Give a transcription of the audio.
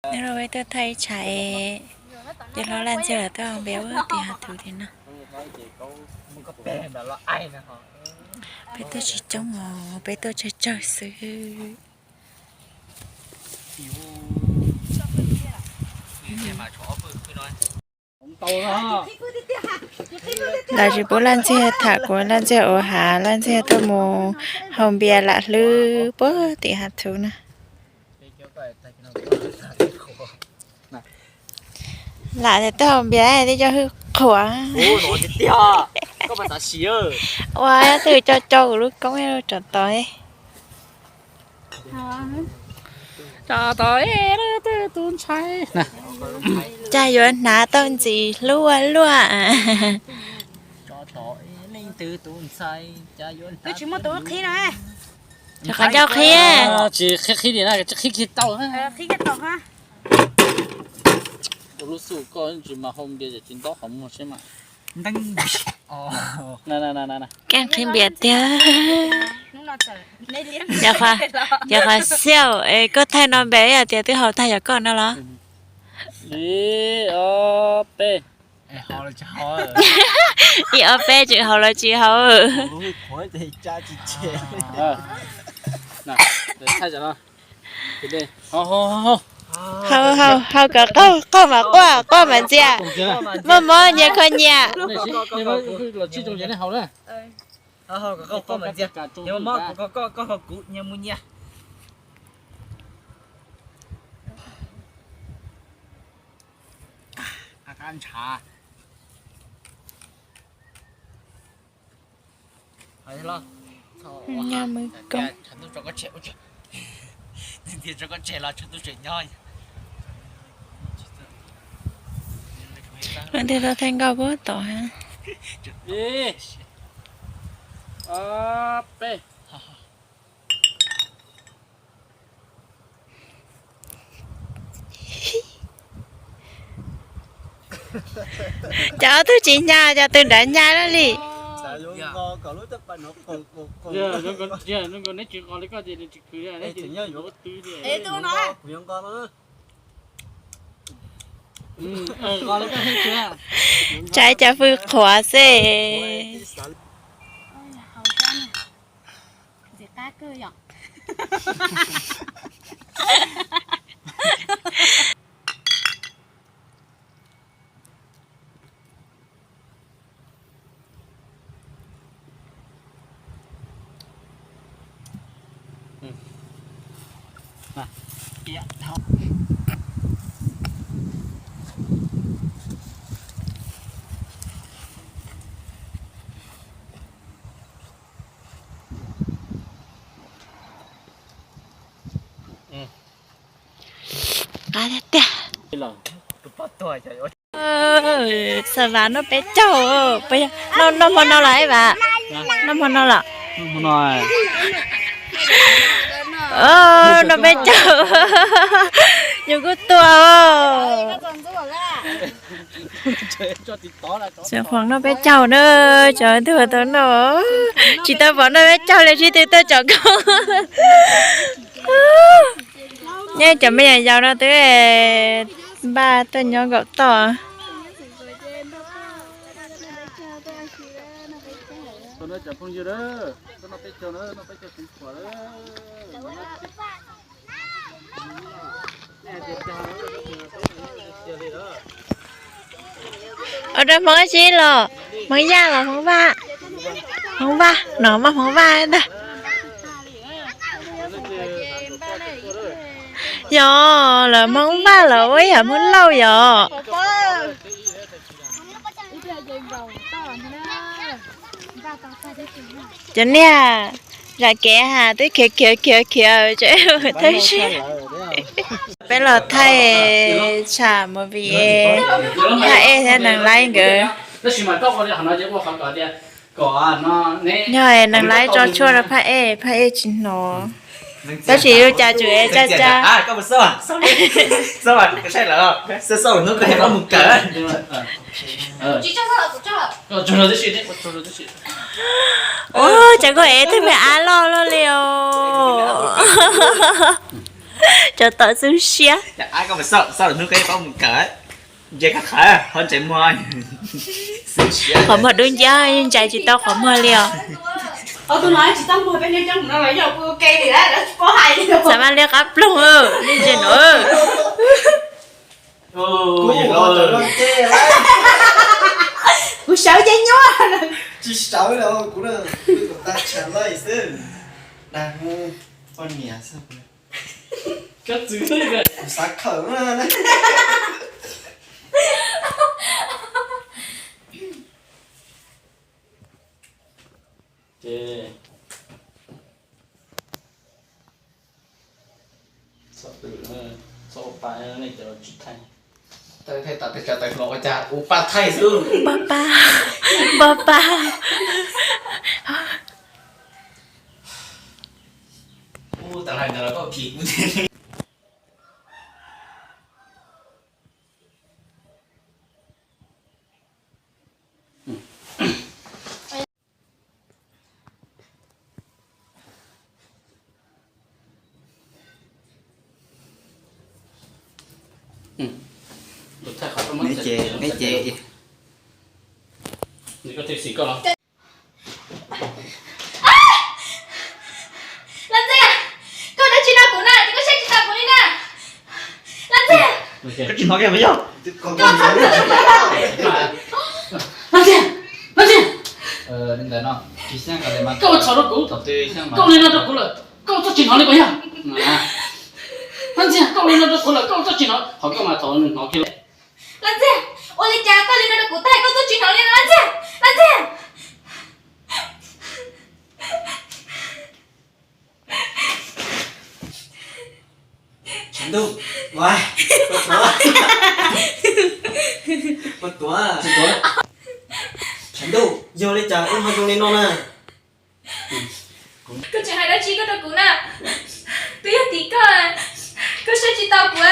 Neb los peb tuaj thaij tshav es, cov hlob Laj Ntxhiaj lawv tuaj hau npias ua tim hav thuv tim no. Peb tuaj tsis coob os, peb tuaj tsawg tsawg xwb. Lawv tsis pub Laj Ntxhiaj tham kuv, Laj Ntxhiaj ua hav, Laj Ntxhiaj tuaj mus hau npias lam hlwb puag tim hav thuv na. Lam tias tuaj hau npias twb coj hwj qhuav. Ua twb co co kuv lub koob rau tom. Cas yuav hnav tau ntxiv hlub ua luaj. Tsis muaj tus qhib no. Rau qhov ncauj qhib. Tsis qhib qhib li na, qhib kiag tau. Ua lub xu koj tsis mas hau npias tsis ntaub qhov muag seb mas. Keej qhib npias tiag. Yog qhov xiaum es koj thaij no npe yog tias twb haus tag yog koj no los? Ib ob peb. Ib ob peb tseem haus los tsis haus? Haus, haus, haus kom qaug, qaug mas quaj, quaj mas ntxias. Muaj mob nyias kho nyias. Nyob mus koob. Ua ntej tau thaij nkauj puag tom ha. Cov twb tsis nyas, cov twb nrad nyas lawm li. Tsaiv cov fwj qhuav xwb. Qab tiag tiag. Xa vas noj peb caug, noj hmo no los ib vas, noj hmo no los? Noj peb caug, yus kuj tuaj. Xeem Khuam noj peb caug na, cov twg tau noj, tsis tau pom noj peb caug li, sib tw tuaj tsom koob. Nyob cov me nyuam yaus no twb npaj tuaj nyob nkaum toj. Ua rau Hmoob ib los, Hmoob Yaj los Hmoob Vaj? Hmoob Vaj no mas Hmoob Vaj ntag. Yog lawv Hmoob Vaj los ua yam Hmoob Lauj yom. Cov niag zam kev has twb khiav khiav khiav khiav tsev tab sis. Peb los thaij tsham movie, Phaj Ej thiab Nees Laib nkawd. Yog Nees Laib tso tshuaj rau Phaj Ej, Phaj Ej tsis hnov. Tab sis yus cas tseem ev caj caj. Ua cas koj ev twb pem av loj loj li os. Tsov tom xwb siab. Ab, koj mus xauj, xauj lwm hnub koj paub mus kawm. Ntse koj qhov, qhov ntse muag. Qhov muag dub nciab, ntsia tsis tau qhov muag li os. Xav mas liab qab ploog, nej ntsia no. Kuv sawv ces nyuaj. Tsis sawv los kuv, kuv tag tshav lawm xwb. Dag poj niam xwb. Kuv xav khawm na. Ces txhob pw, txhob ua pa, nej cov tsis thaij. Thaij tau peb cov tawv hluas ua cas ua pa thaij xwb. Npog pa, npog pa. Ub, tas lais ntawd los koj phim kuv thiab. Laj Ntxia, koj dab tsi no kuv na, ces koj saib tsis taus kuv li na. Laj Ntxia. Koj tsis hnov kiag mas yog. Laj Ntxia, Laj Ntxia. Koj ua txhaum rau kuv, koj ua li no rau kuv lawm, koj ua txuj tsis hnov li puas yog? Laj Ntxia, koj ua li no rau kuv lawm, koj ua txuj tsis hnov, qhov koj mas thaum hnov kiag lawm. Laj Ntxia, ua li cas koj li no rau kuv tag koj txuj tsis hnov li no Laj Ntxia? Laj Ntxia. Tshav ntuj, ua, ua tuav, ua tuav. Tshav ntuj, yog li cas koj ho zoo li no na? Koj tseem hais dab tsi koj rau kuv na? Twb yog tim koj, koj saib tsis taus kuv.